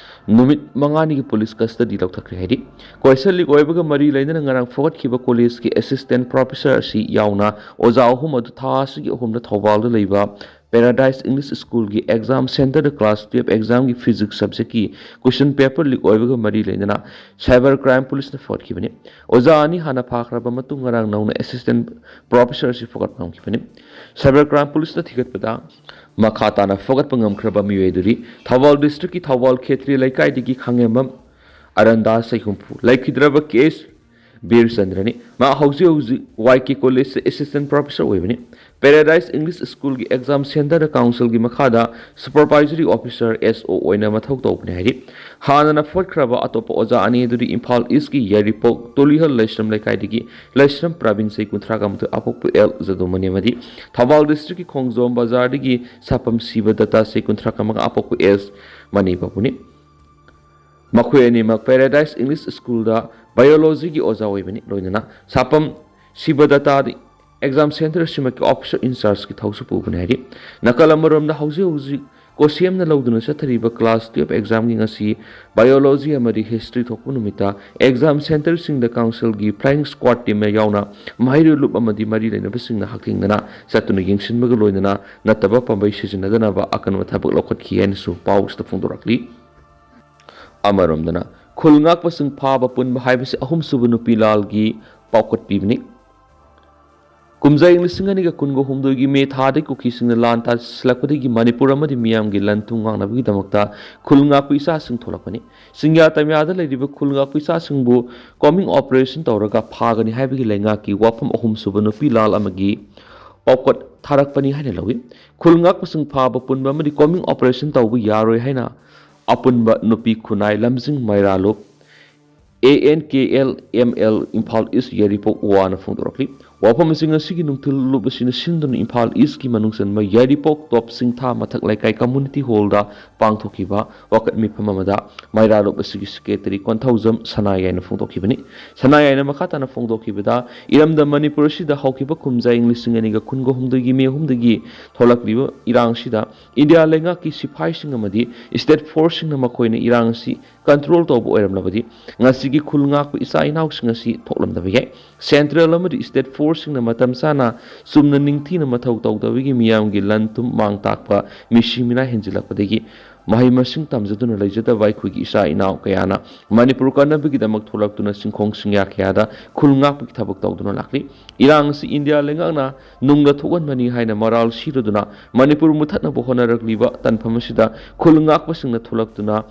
ꯅꯨꯃꯤꯠ ꯃꯉꯥꯅꯤꯒꯤ ꯄꯨꯂꯤꯁ ꯀꯁꯇꯗꯤ ꯂꯧꯊꯈ꯭ꯔꯦ ꯍꯥꯏꯔꯤ꯫ ꯀꯣꯏꯁꯟ ꯂꯤꯛ ꯑꯣꯏꯕꯒ ꯃꯔꯤ ꯂꯩꯅꯅ ꯉꯔꯥꯡ ꯐꯒꯠꯈꯤꯕ ꯀꯣꯂꯦꯖꯀꯤ ꯑꯦꯁꯤꯁꯇꯦꯟ ꯄ꯭ꯔꯣꯐꯦꯁꯔ ꯑꯁꯤ ꯌꯥꯎꯅ ꯑꯣꯖꯥ ꯑꯍꯨꯝ ꯑꯗꯨ ꯊꯥ ꯑꯁꯤꯒꯤ ꯑꯍꯨꯝꯗ ꯊꯧꯕꯥꯜꯗ ꯂꯩꯕ ꯄꯦꯔꯥꯗꯥꯏꯁ ꯏꯪꯂꯤꯁ ꯁ꯭ꯀꯨꯜꯒꯤ ꯑꯦꯛꯖꯥꯝ ꯁꯦꯟꯇꯔꯗ ꯀ꯭ꯂꯥꯁ ꯇꯨꯌꯦꯜꯐ ꯑꯦꯛꯖꯥꯝꯒꯤ ꯐꯤꯖꯤꯛꯁ ꯁꯕꯖꯦꯛꯀꯤ ꯀꯣꯏꯁꯟ ꯄꯦꯄꯔ ꯂꯤꯛ ꯑꯣꯏꯕꯒ ꯃꯔꯤ ꯂꯩꯅꯅ ꯁꯥꯏꯕꯔ ꯀ꯭ꯔꯥꯏꯝ ꯄꯨꯂꯤꯁꯅ ꯐꯒꯠꯈꯤꯕꯅꯤ꯫ ꯑꯣꯖꯥ ꯑꯅꯤ ꯍꯥꯟꯅ ꯐꯥꯈ꯭ꯔꯕ ꯃꯇꯨꯡ ꯉꯔꯥꯡ ꯅꯧꯅ ꯑꯦꯁꯤꯁꯇꯦꯟ ꯄ꯭ꯔꯣꯐꯦꯁꯔ ꯑꯁꯤ ꯐꯒꯠꯄ ꯉꯝꯈꯤꯕꯅꯤ꯫ ꯁꯥꯏꯕꯔ ꯀ꯭ꯔꯥꯏꯝ ꯄꯨꯂꯤꯁꯅ ꯊꯤꯒꯠꯄꯗ, ꯃꯈꯥ ꯇꯥꯅ ꯐꯒꯠꯄ ꯉꯝꯈ꯭ꯔꯕ ꯃꯤꯑꯣꯏ ꯑꯗꯨꯗꯤ ꯊꯧꯕꯥꯜ ꯗꯤꯁꯇ꯭ꯔꯤꯛꯀꯤ ꯊꯧꯕꯥꯜ ꯈꯦꯇ꯭ꯔꯤ ꯂꯩꯀꯥꯏꯗꯒꯤ ꯈꯥꯉꯦꯝꯕꯝ ꯑꯔꯟꯗꯥꯁ ꯆꯍꯤ ꯍꯨꯝꯐꯨ, ꯂꯩꯈꯤꯗ꯭ꯔꯕ ꯀꯦ ꯑꯦꯁ ꯕꯤꯔꯆꯟꯗ꯭ꯔꯅꯤ꯫ ꯃꯥ ꯍꯧꯖꯤꯛ ꯍꯧꯖꯤꯛ ꯋꯥꯏ ꯀꯦ ꯀꯣꯂꯦꯖꯇ ꯑꯦꯁꯤꯁꯇꯦꯟ ꯄ꯭ꯔꯣꯐꯦꯁꯔ ꯑꯣꯏꯕꯅꯤ꯫ ꯄꯦꯔꯥꯗꯥꯏꯁ ꯏꯪꯂꯤꯁ ꯁ꯭ꯀꯨꯜꯒꯤ ꯑꯦꯛꯖꯥꯝ ꯁꯦꯟꯇꯔꯗ ꯀꯥꯎꯟꯁꯤꯜꯒꯤ ꯃꯈꯥꯗ ꯁꯨꯄꯔꯚꯥꯏꯖꯔꯤ ꯑꯣꯐꯤꯁꯔ, ꯑꯦꯁ ꯑꯣ, ꯑꯣꯏꯅ ꯃꯊꯧ ꯇꯧꯕꯅꯤ ꯍꯥꯏꯔꯤ꯫ ꯍꯥꯟꯅꯅ ꯐꯒꯠꯈ꯭ꯔꯕ ꯑꯇꯣꯞꯄ ꯑꯣꯖꯥ ꯑꯅꯤ ꯑꯗꯨꯗꯤ ꯏꯝꯐꯥꯜ ꯏꯁꯀꯤ ꯌꯥꯏꯔꯤꯄꯣꯛ ꯇꯣꯂꯤꯍꯜ ꯂꯩꯁ꯭ꯔꯝ ꯂꯩꯀꯥꯏꯗꯒꯤ ꯂꯩꯁ꯭ꯔꯝ ꯄ꯭ꯔꯕꯤꯟ ꯆꯍꯤ ꯀꯨꯟꯊ꯭ꯔꯥꯒ ꯃꯥꯊꯣꯏ, ꯑꯄꯣꯛꯄ ꯑꯦꯜ ꯖꯗꯨꯃꯅꯤ ꯑꯃꯗꯤ ꯊꯧꯕꯥꯜ ꯗꯤꯁꯇ꯭ꯔꯤꯛꯀꯤ ꯈꯣꯡꯖꯣꯝ ꯕꯖꯥꯔꯗꯒꯤ ꯁꯥꯄꯝ ꯁꯤꯕꯗꯇꯥ ꯆꯍꯤ ꯀꯨꯟꯊ꯭ꯔꯥꯒ ꯃꯉꯥ, ꯑꯄꯣꯛꯄ ꯑꯦꯁ ꯃꯅꯤꯕꯥꯕꯨꯅꯤ꯫ ꯃꯈꯣꯏ ꯑꯅꯤꯃꯛ ꯄꯦꯔꯥꯗꯥꯏꯁ ꯏꯪꯂꯤꯁ ꯁ꯭ꯀꯨꯜꯗ ꯕꯥꯏꯑꯣꯂꯣꯖꯤꯒꯤ ꯑꯣꯖꯥ ꯑꯣꯏꯕꯅꯤ꯫ ꯂꯣꯏꯅꯅ ꯁꯥꯄꯝ ꯁꯤꯕꯗꯇꯥꯗꯤ ꯑꯦꯛꯖꯥꯝ ꯁꯦꯟꯇꯔ ꯑꯁꯤꯃꯛꯀꯤ ꯑꯣꯐꯤꯁꯔ ꯏꯟꯆꯥꯔꯖꯀꯤ ꯊꯧꯁꯨ ꯄꯨꯕꯅꯤ ꯍꯥꯏꯔꯤ꯫ ꯅꯥꯀꯜ ꯑꯃꯔꯣꯝꯗ, ꯍꯧꯖꯤꯛ ꯍꯧꯖꯤꯛ ꯀꯣꯁꯦꯝꯅ ꯂꯧꯗꯨꯅ ꯆꯠꯊꯔꯤꯕ ꯀ꯭ꯂꯥꯁ ꯇꯨꯌꯦꯜꯐ ꯑꯦꯛꯖꯥꯝꯒꯤ ꯉꯁꯤ ꯕꯥꯏꯑꯣꯂꯣꯖꯤ ꯑꯃꯗꯤ ꯍꯤꯁꯇ꯭ꯔꯤ ꯊꯣꯛꯄ ꯅꯨꯃꯤꯠꯇ ꯑꯦꯛꯖꯥꯝ ꯁꯦꯟꯇꯔꯁꯤꯡꯗ ꯀꯥꯎꯟꯁꯤꯜꯒꯤ ꯐ꯭ꯂꯥꯏꯌꯤꯡ ꯁ꯭ꯀ꯭ꯋꯥꯗ ꯇꯤꯝꯅ ꯌꯥꯎꯅ ꯃꯍꯩꯔꯣꯏ ꯂꯨꯞ ꯑꯃꯗꯤ ꯃꯔꯤ ꯂꯩꯅꯕꯁꯤꯡꯅ ꯍꯛꯊꯦꯡꯅꯅ ꯆꯠꯇꯨꯅ ꯌꯦꯡꯁꯤꯟꯕꯒ ꯂꯣꯏꯅꯅ ꯅꯠꯇꯕ ꯄꯥꯝꯕꯩ ꯁꯤꯖꯤꯟꯅꯗꯅꯕ ꯑꯀꯟꯕ ꯊꯕꯛ ꯂꯧꯈꯠꯈꯤ ꯍꯥꯏꯅꯁꯨ ꯄꯥꯎꯁꯤꯗ ꯐꯣꯡꯗꯣꯔꯛꯂꯤ꯫ ꯑꯃꯔꯣꯝꯗꯅ, ꯈꯨꯜ ꯉꯥꯛꯄꯁꯤꯡ ꯐꯥꯕ ꯄꯨꯟꯕ ꯍꯥꯏꯕꯁꯤ ꯑꯍꯨꯝꯁꯨꯕ ꯅꯨꯄꯤ ꯂꯥꯜꯒꯤ ꯄꯥꯎꯈꯨꯝ ꯄꯤꯕꯅꯤ꯫ ꯀꯨꯝꯖꯥ ꯏꯪ ꯂꯤꯁꯤꯡ ꯑꯅꯤꯒ ꯀꯨꯟꯒ ꯍꯨꯝꯗꯣꯏꯒꯤ ꯃꯦ ꯊꯥꯗꯒꯤ ꯀꯨꯀꯤꯁꯤꯡꯅ ꯂꯥꯟ ꯇꯥꯁꯤꯜꯂꯛꯄꯗꯒꯤ ꯃꯅꯤꯄꯨꯔ ꯑꯃꯗꯤ ꯃꯤꯌꯥꯝꯒꯤ ꯂꯟ ꯊꯨꯝ ꯉꯥꯛꯅꯕꯒꯤꯗꯃꯛꯇ ꯈꯨꯜ ꯉꯥꯛꯄ ꯏꯆꯥꯁꯤꯡ ꯊꯣꯛꯂꯛꯄꯅꯤ꯫ ꯆꯤꯡꯌꯥ ꯇꯝꯌꯥꯗ ꯂꯩꯔꯤꯕ ꯈꯨꯜ ꯉꯥꯛꯄ ꯏꯆꯥꯁꯤꯡꯕꯨ ꯀꯣꯝꯕꯤꯡ ꯑꯣꯄꯔꯦꯁꯟ ꯇꯧꯔꯒ ꯐꯥꯒꯅꯤ ꯍꯥꯏꯕꯒꯤ ꯂꯩꯉꯥꯛꯀꯤ ꯋꯥꯐꯝ ꯑꯍꯨꯝꯁꯨꯕ ꯅꯨꯄꯤ ꯂꯥꯜ ꯑꯃꯒꯤ ꯄꯥꯎꯀꯠ ꯊꯥꯔꯛꯄꯅꯤ ꯍꯥꯏꯅ ꯂꯧꯏ꯫ ꯈꯨꯜ ꯉꯥꯛꯄꯁꯤꯡ ꯐꯥꯕ ꯄꯨꯟꯕ ꯑꯃꯗꯤ combing operation ꯇꯧꯕ ꯌꯥꯔꯣꯏ ꯍꯥꯏꯅ ꯑꯄꯨꯟꯕ ꯅꯨꯄꯤ ꯈꯨꯟꯅꯥꯏ ꯂꯝꯖꯤꯡ ꯃꯩꯔꯥꯂꯨꯞ, A N K L M L, Imphal east ꯌꯥꯏꯔꯤꯄꯣꯛ ꯋꯥꯅ ꯐꯣꯡꯗꯣꯔꯛꯂꯤ꯫ ꯋꯥꯐꯝ ꯑꯁꯤ ꯉꯁꯤꯒꯤ ꯅꯨꯡꯊꯤꯜ ꯂꯨꯞ ꯑꯁꯤꯅ ꯁꯤꯟꯗꯨꯅ ꯏꯝꯐꯥꯜ ꯏꯁꯀꯤ ꯃꯅꯨꯡ ꯆꯟꯕ ꯌꯥꯏꯔꯤꯄꯣꯛ ꯇꯣꯞ ꯁꯤꯡꯊꯥ ꯃꯊꯛ ꯂꯩꯀꯥꯏ community hall ꯗ ꯄꯥꯡꯊꯣꯛꯈꯤꯕ ꯋꯥꯀꯠ ꯃꯤꯐꯝ ꯑꯃꯗ ꯃꯩꯔꯥꯂꯨꯞ ꯑꯁꯤꯒꯤ secretary ꯀꯣꯟꯊꯧꯖꯝ ꯁꯅꯥꯌꯥꯏꯅ ꯐꯣꯡꯗꯣꯛꯈꯤꯕꯅꯤ꯫ ꯁꯅꯥꯌꯥꯏꯅ ꯃꯈꯥ ꯇꯥꯅ ꯐꯣꯡꯗꯣꯛꯈꯤꯕꯗ, ꯏꯔꯝꯗꯝ ꯃꯅꯤꯄꯨꯔ ꯑꯁꯤꯗ ꯍꯧꯈꯤꯕ ꯀꯨꯝꯖꯥ ꯏꯪ ꯂꯤꯁꯤꯡ ꯑꯅꯤꯒ ꯀꯨꯟꯒ ꯍꯨꯝꯗꯣꯏꯒꯤ ꯃꯦ ꯑꯍꯨꯝꯗꯒꯤ ꯊꯣꯛꯂꯛꯂꯤꯕ ꯏꯔꯥꯡꯁꯤꯗ ꯏꯟꯗꯤꯌꯥ ꯂꯩꯉꯥꯛꯀꯤ ꯁꯤꯐꯥꯏꯁꯤꯡ ꯑꯃꯗꯤ state force ꯁꯤꯡꯅ ꯃꯈꯣꯏꯅ ꯏꯔꯥꯡ ꯑꯁꯤ control ꯇꯧꯕ ꯑꯣꯏꯔꯝꯂꯕꯗꯤ, ꯉꯁꯤꯒꯤ ꯈꯨꯜ ꯉꯥꯛꯄ ꯏꯆꯥ ꯏꯅꯥꯎꯁꯤꯡ ꯑꯁꯤ ꯊꯣꯛꯂꯝꯗꯕ ꯌꯥꯏ꯫ Central ꯑꯃꯗꯤ state force ꯁꯤꯡꯅ ꯃꯇꯝ ꯆꯥꯅ ꯆꯨꯝꯅ ꯅꯤꯡꯊꯤꯅ ꯃꯊꯧ ꯇꯧꯗꯕꯒꯤ ꯃꯤꯌꯥꯝꯒꯤ ꯂꯟ ꯊꯨꯝ ꯃꯥꯡ ꯇꯥꯛꯄ, ꯃꯤꯁꯤ ꯃꯤꯅꯥ ꯍꯦꯟꯖꯤꯜꯂꯛꯄꯗꯒꯤ ꯃꯍꯩ ꯃꯁꯤꯡ ꯇꯝꯖꯗꯨꯅ ꯂꯩꯖꯗꯕ ꯑꯩꯈꯣꯏꯒꯤ ꯏꯆꯥ ꯏꯅꯥꯎ ꯀꯌꯥꯅ ꯃꯅꯤꯄꯨꯔ ꯀꯟꯅꯕꯒꯤꯗꯃꯛ ꯊꯣꯛꯂꯛꯇꯨꯅ ꯆꯤꯡꯈꯣꯡ ꯆꯤꯡꯌꯥ ꯀꯌꯥꯗ ꯈꯨꯜ ꯉꯥꯛꯄꯒꯤ ꯊꯕꯛ ꯇꯧꯗꯨꯅ ꯂꯥꯛꯂꯤ꯫ ꯏꯔꯥꯡ ꯑꯁꯤ ꯏꯟꯗꯤꯌꯥ ꯂꯩꯉꯥꯛꯅ ꯅꯨꯡꯗ ꯊꯣꯛꯍꯟꯕꯅꯤ ꯍꯥꯏꯅ ꯃꯔꯥꯜ ꯁꯤꯔꯗꯨꯅ ꯃꯅꯤꯄꯨꯔ ꯃꯨꯊꯠꯅꯕ ꯍꯣꯠꯅꯔꯛꯂꯤꯕ ꯇꯥꯟꯐꯝ ꯑꯁꯤꯗ ꯈꯨꯜ ꯉꯥꯛꯄꯁꯤꯡꯅ ꯊꯣꯛꯂꯛꯇꯨꯅ,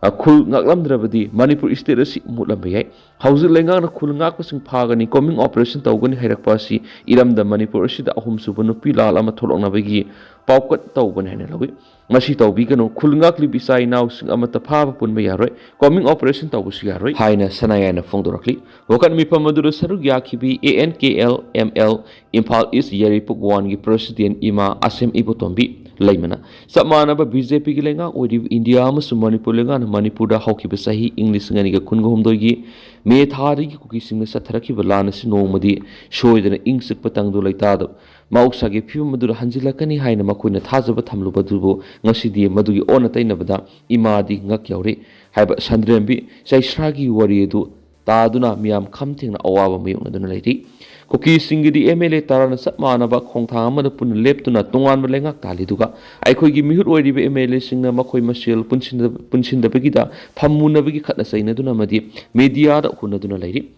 ꯑ, ꯈꯨꯜ ꯉꯥꯛꯂꯝꯗ꯭ꯔꯕꯗꯤ ꯃꯅꯤꯄꯨꯔ state ꯑꯁꯤ ꯃꯨꯠꯂꯝꯕ ꯌꯥꯏ꯫ ꯍꯧꯖꯤꯛ ꯂꯩꯉꯥꯛꯅ ꯈꯨꯜ ꯉꯥꯛꯄꯁꯤꯡ ꯐꯥꯒꯅꯤ, combing operation ꯇꯧꯒꯅꯤ ꯍꯥꯏꯔꯛꯄ ꯑꯁꯤ ꯏꯔꯝꯗꯝ ꯃꯅꯤꯄꯨꯔ ꯑꯁꯤꯗ ꯑꯍꯨꯝꯁꯨꯕ ꯅꯨꯄꯤ ꯂꯥꯜ ꯑꯃ ꯊꯣꯛꯂꯛꯅꯕꯒꯤ ꯄꯥꯎꯀꯠ ꯇꯧꯕꯅꯤ ꯍꯥꯏꯅ ꯂꯧꯏ꯫ ꯃꯁꯤ ꯇꯧꯕꯤꯒꯅꯨ, ꯈꯨꯜ ꯉꯥꯛꯂꯤꯕ ꯏꯆꯥ ꯏꯅꯥꯎꯁꯤꯡ ꯑꯃꯠꯇ ꯐꯥꯕ ꯄꯨꯟꯕ ꯌꯥꯔꯣꯏ, combing operation ꯇꯧꯕꯁꯨ ꯌꯥꯔꯣꯏ ꯍꯥꯏꯅ ꯁꯅꯥꯌꯥꯏꯅ ꯐꯣꯡꯗꯣꯔꯛꯂꯤ꯫ ꯋꯥꯀꯠ ꯃꯤꯐꯝ ꯑꯗꯨꯗ ꯁꯔꯨꯛ ꯌꯥꯈꯤꯕꯤ A N K L M L Imphal east ꯌꯥꯏꯔꯤꯄꯣꯛ ꯋꯥꯟꯒꯤ president ꯏꯃꯥ ꯑꯁꯦꯝ ꯏꯕꯣꯇꯣꯝꯕꯤ ꯂꯩꯃꯅ, ꯆꯞ ꯃꯥꯟꯅꯕ B J P ꯒꯤ ꯂꯩꯉꯥꯛ ꯑꯣꯏꯔꯤꯕ ꯏꯟꯗꯤꯌꯥ ꯑꯃꯁꯨꯡ ꯃꯅꯤꯄꯨꯔ ꯂꯩꯉꯥꯛꯅ ꯃꯅꯤꯄꯨꯔꯗ ꯍꯧꯈꯤꯕ ꯆꯍꯤ ꯏꯪ ꯂꯤꯁꯤꯡ ꯑꯅꯤꯒ ꯀꯨꯟꯒ ꯍꯨꯝꯗꯣꯏꯒꯤ ꯃꯦ ꯊꯥꯗꯒꯤ ꯀꯨꯀꯤꯁꯤꯡꯅ ꯆꯠꯊꯔꯛꯈꯤꯕ ꯂꯥꯟ ꯑꯁꯤ ꯅꯣꯡꯃꯗꯤ ꯁꯣꯏꯗꯅ ꯏꯪ ꯆꯤꯛꯄ ꯇꯪꯗꯨ ꯂꯩꯇꯥꯗ ꯃꯍꯧꯁꯥꯒꯤ ꯐꯤꯕꯝ ꯑꯗꯨꯗ ꯍꯟꯖꯤꯜꯂꯛꯀꯅꯤ ꯍꯥꯏꯅ ꯃꯈꯣꯏꯅ ꯊꯥꯖꯕ ꯊꯝꯂꯨꯕ ꯑꯗꯨꯕꯨ ꯉꯁꯤꯗꯤ ꯃꯗꯨꯒꯤ ꯑꯣꯟꯅ ꯇꯩꯅꯕꯗ ꯏꯃꯥꯗꯤ ꯉꯛ ꯌꯥꯎꯔꯤ ꯍꯥꯏꯕ ꯁꯟꯗ꯭ꯔꯦꯝꯕꯤ ꯆꯩꯁ꯭ꯔꯥꯒꯤ ꯋꯥꯔꯤ ꯑꯗꯨ ꯇꯥꯗꯨꯅ ꯃꯤꯌꯥꯝ ꯈꯝ ꯊꯦꯡꯅ ꯑꯋꯥꯕ ꯃꯥꯌꯣꯛꯅꯗꯨꯅ ꯂꯩꯔꯤ꯫ ꯀꯨꯀꯤꯁꯤꯡꯒꯤꯗꯤ M L A ꯇꯔꯥꯅ ꯆꯞ ꯃꯥꯟꯅꯕ ꯈꯣꯡꯊꯥꯡ ꯑꯃꯗ ꯄꯨꯟꯅ ꯂꯦꯞꯇꯨꯅ ꯇꯣꯉꯥꯟꯕ ꯂꯩꯉꯥꯛ ꯇꯥꯜꯂꯤꯗꯨꯒ ꯑꯩꯈꯣꯏꯒꯤ ꯃꯤꯍꯨꯠ ꯑꯣꯏꯔꯤꯕ M L A ꯁꯤꯡꯅ ꯃꯈꯣꯏ ꯃꯁꯦꯜ ꯄꯨꯟꯁꯤꯟꯗ-, ꯄꯨꯟꯁꯤꯟꯗꯕꯒꯤꯗ ꯐꯝꯃꯨꯅꯕꯒꯤ ꯈꯠꯅ ꯆꯩꯅꯗꯨꯅ ꯑꯃꯗꯤ media ꯗ ꯍꯨꯟꯅꯗꯨꯅ ꯂꯩꯔꯤ꯫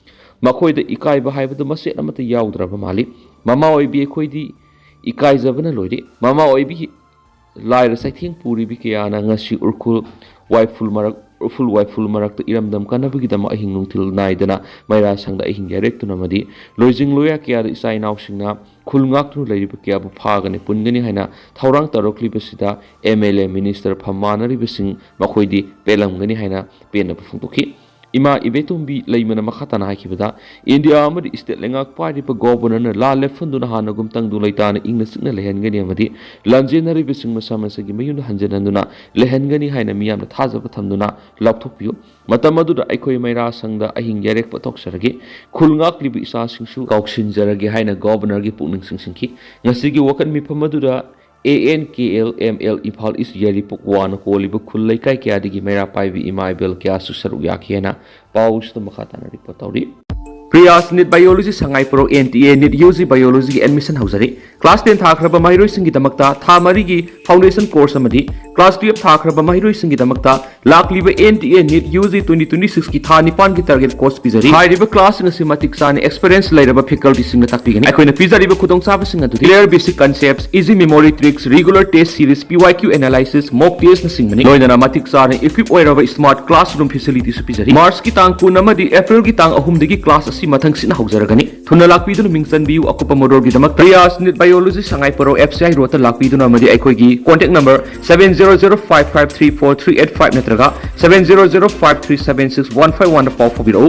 ꯃꯈꯣꯏꯗ ꯏꯀꯥꯏꯕ ꯍꯥꯏꯕꯗꯨ ꯃꯆꯦꯠ ꯑꯃꯠꯇ ꯌꯥꯎꯗ꯭ꯔꯕ ꯃꯥꯜꯂꯤ꯫ ꯃꯃꯥ ꯑꯣꯏꯕꯤ ꯑꯩꯈꯣꯏꯗꯤ ꯏꯀꯥꯏꯖꯕꯅ ꯂꯣꯏꯔꯦ꯫ ꯃꯃꯥ ꯑꯣꯏꯕꯤ ꯂꯥꯏꯔ ꯆꯩꯊꯦꯡ ꯄꯨꯔꯤꯕꯤ ꯀꯌꯥꯅ ꯉꯁꯤ ꯎꯔꯈꯨꯜ ꯋꯥꯏꯐꯨꯜ ꯃꯔꯛ ꯎꯐꯨꯜ ꯋꯥꯏꯐꯨꯜ ꯃꯔꯛꯇ ꯏꯔꯝꯗꯝ ꯀꯟꯅꯕꯒꯤꯗꯃꯛ ꯑꯍꯤꯡ ꯅꯨꯡꯊꯤꯜ ꯅꯥꯏꯗꯅ ꯃꯩꯔꯥ ꯁꯪꯗ ꯑꯍꯤꯡ ꯌꯥꯔꯦꯛꯇꯨꯅ ꯑꯃꯗꯤ ꯂꯣꯏꯖꯤꯡ ꯂꯣꯌꯥ ꯀꯌꯥꯗ ꯏꯆꯥ ꯏꯅꯥꯎꯁꯤꯡꯅ ꯈꯨꯜ ꯉꯥꯛꯇꯨꯅ ꯂꯩꯔꯤꯕ ꯀꯌꯥꯕꯨ ꯐꯥꯒꯅꯤ, ꯄꯨꯟꯒꯅꯤ ꯍꯥꯏꯅ ꯊꯧꯔꯥꯡ ꯇꯧꯔꯛꯂꯤꯕꯁꯤꯗ ꯑꯦꯝ ꯑꯦꯜ ꯑꯦ, ꯃꯤꯅꯤꯁꯇꯔ ꯐꯝ ꯃꯥꯟꯅꯔꯤꯕꯁꯤꯡ ꯃꯈꯣꯏꯗꯤ ꯄꯦꯜꯂꯝꯒꯅꯤ ꯍꯥꯏꯅ ꯄꯦꯟꯅꯕ ꯐꯣꯡꯗꯣꯛꯈꯤ꯫ ꯏꯃꯥ ꯏꯕꯦꯇꯣꯝꯕꯤ ꯂꯩꯃꯅ ꯃꯈꯥ ꯇꯥꯅ ꯍꯥꯏꯈꯤꯕꯗ, ꯏꯟꯗꯤꯌꯥ ꯑꯃꯗꯤ ꯏꯁꯇꯦꯠ ꯂꯩꯉꯥꯛ ꯄꯥꯏꯔꯤꯕ ꯒꯣꯕꯔꯅꯔꯅ ꯂꯥꯜ ꯂꯦꯞꯐꯟꯗꯨꯅ ꯍꯥꯟꯅꯒꯨꯝ ꯇꯪꯗꯨ ꯂꯩꯇꯥꯅ ꯏꯪꯅ ꯆꯤꯛꯅ ꯂꯩꯍꯟꯒꯅꯤ ꯑꯃꯗꯤ ꯂꯥꯟꯖꯦꯟꯅꯔꯤꯕꯁꯤꯡ ꯃꯁꯥ ꯃꯁꯥꯒꯤ ꯃꯌꯨꯝꯗ ꯍꯟꯖꯤꯟꯍꯟꯗꯨꯅ ꯂꯩꯍꯟꯒꯅꯤ ꯍꯥꯏꯅ ꯃꯤꯌꯥꯝꯅ ꯊꯥꯖꯕ ꯊꯝꯗꯨꯅ ꯂꯥꯎꯊꯣꯛꯄꯤꯌꯨ꯫ ꯃꯇꯝ ꯑꯗꯨꯗ ꯑꯩꯈꯣꯏ ꯃꯩꯔꯥ ꯁꯪꯗ ꯑꯍꯤꯡ ꯌꯥꯔꯦꯛ ꯄꯊꯣꯛꯆꯔꯒꯦ, ꯈꯨꯜ ꯉꯥꯛꯂꯤꯕ ꯏꯆꯥꯁꯤꯡꯁꯨ ꯀꯥꯎꯁꯤꯟꯖꯔꯒꯦ ꯍꯥꯏꯅ ꯒꯣꯕꯔꯅꯔꯒꯤ ꯄꯨꯛꯅꯤꯡ ꯆꯤꯡꯁꯤꯟꯈꯤ꯫ ꯉꯁꯤꯒꯤ ꯋꯥꯀꯠ ꯃꯤꯐꯝ ꯑꯗꯨꯗ A N K L M L Imphal east ꯌꯥꯏꯔꯤꯄꯣꯛ ꯋꯥꯅ ꯀꯣꯜꯂꯤꯕ ꯈꯨꯜ ꯂꯩꯀꯥꯏ ꯀꯌꯥꯗꯒꯤ ꯃꯩꯔꯥ ꯄꯥꯏꯕꯤ ꯏꯃꯥ ꯏꯕꯦꯜ ꯀꯌꯥꯁꯨ ꯁꯔꯨꯛ ꯌꯥꯈꯤ ꯍꯥꯏꯅ ꯄꯥꯎꯁꯤꯗ ꯃꯈꯥ ꯇꯥꯅ ꯔꯤꯄꯣꯔꯠ ꯇꯧꯔꯤ꯫ ꯄ꯭ꯔꯤꯌꯥꯁ ꯅꯤꯠ ꯕꯥꯏꯑꯣꯂꯣꯖꯤ ꯁꯉꯥꯏꯄ꯭ꯔꯧ N T A NEET U G ꯕꯥꯏꯑꯣꯂꯣꯖꯤꯒꯤ ꯑꯦꯗꯃꯤꯁꯟ ꯍꯧꯖꯔꯤ꯫ ꯀ꯭ꯂꯥꯁ ꯇꯦꯟ ꯊꯥꯈ꯭ꯔꯕ ꯃꯍꯩꯔꯣꯏꯁꯤꯡꯒꯤꯗꯃꯛꯇ ꯊꯥ ꯃꯔꯤꯒꯤ ꯐꯥꯎꯟꯗꯦꯁꯟ ꯀꯣꯔꯁ ꯑꯃꯗꯤ ꯀ꯭ꯂꯥꯁ ꯇꯨꯌꯦꯜꯞ ꯊꯥꯈ꯭ꯔꯕ ꯃꯍꯩꯔꯣꯏꯁꯤꯡꯒꯤꯗꯃꯛꯇ ꯂꯥꯛꯂꯤꯕ N T A NEET U G twenty twenty ꯁꯤꯛꯁꯀꯤ ꯊꯥ ꯅꯤꯄꯥꯟꯒꯤ ꯇꯥꯔꯒꯦꯠ ꯀꯣꯔꯁ ꯄꯤꯖꯔꯤ꯫ ꯍꯥꯏꯔꯤꯕ ꯀ꯭ꯂꯥꯁꯁꯤꯡ ꯑꯁꯤ ꯃꯇꯤꯛ ꯆꯥꯅ ꯑꯦꯛꯁꯄꯤꯔꯤꯌꯦꯟꯁ ꯂꯩꯔꯕ ꯐꯦꯀꯜꯇꯤꯁꯤꯡꯅ ꯇꯥꯛꯄꯤꯒꯅꯤ꯫ ꯑꯩꯈꯣꯏꯅ ꯄꯤꯖꯔꯤꯕ ꯈꯨꯗꯣꯡꯆꯥꯕꯁꯤꯡ ꯑꯗꯨꯗꯤ clear basic concepts, easy memory tricks, regular test series, P Y Q analysis, mock testꯅꯆꯤꯡꯕꯅꯤ꯫ ꯂꯣꯏꯅꯅ ꯃꯇꯤꯛ ꯆꯥꯅ equip ꯑꯣꯏꯔꯕ smart classroom facilityꯁꯨ ꯄꯤꯖꯔꯤ꯫ ꯃꯥꯔꯆꯀꯤ ꯇꯥꯡ ꯀꯨꯟ ꯑꯃꯗꯤ ꯑꯦꯄ꯭ꯔꯤꯜꯒꯤ ꯇꯥꯡ ꯑꯍꯨꯝꯗꯒꯤ ꯀ꯭ꯂꯥꯁ ꯑꯁꯤ ꯃꯊꯪꯁꯤꯠꯅ ꯍꯧꯖꯔꯒꯅꯤ꯫ ꯊꯨꯅ ꯂꯥꯛꯄꯤꯗꯨꯅ ꯃꯤꯡ ꯆꯟꯕꯤꯌꯨ꯫ ꯑꯀꯨꯞꯄ ꯃꯔꯣꯜꯒꯤꯗꯃꯛꯇ ꯄ꯭ꯔꯤꯌꯥꯁ ꯅꯤꯠ ꯕꯥꯏꯑꯣꯂꯣꯖꯤ ꯁꯉꯥꯏꯄꯔꯧ ꯑꯦꯐ ꯁꯤ ꯑꯥꯏ ꯔꯣꯗꯇ ꯂꯥꯛꯄꯤꯗꯨꯅ ꯑꯃꯗꯤ ꯑꯩꯈꯣꯏꯒꯤ contact number seven zero zero five five three four three eight five ꯅꯠꯇ꯭ꯔꯒ seven zero zero five three seven six one five one ꯗ ꯄꯥꯎ ꯐꯥꯎꯕꯤꯔꯛꯎ꯫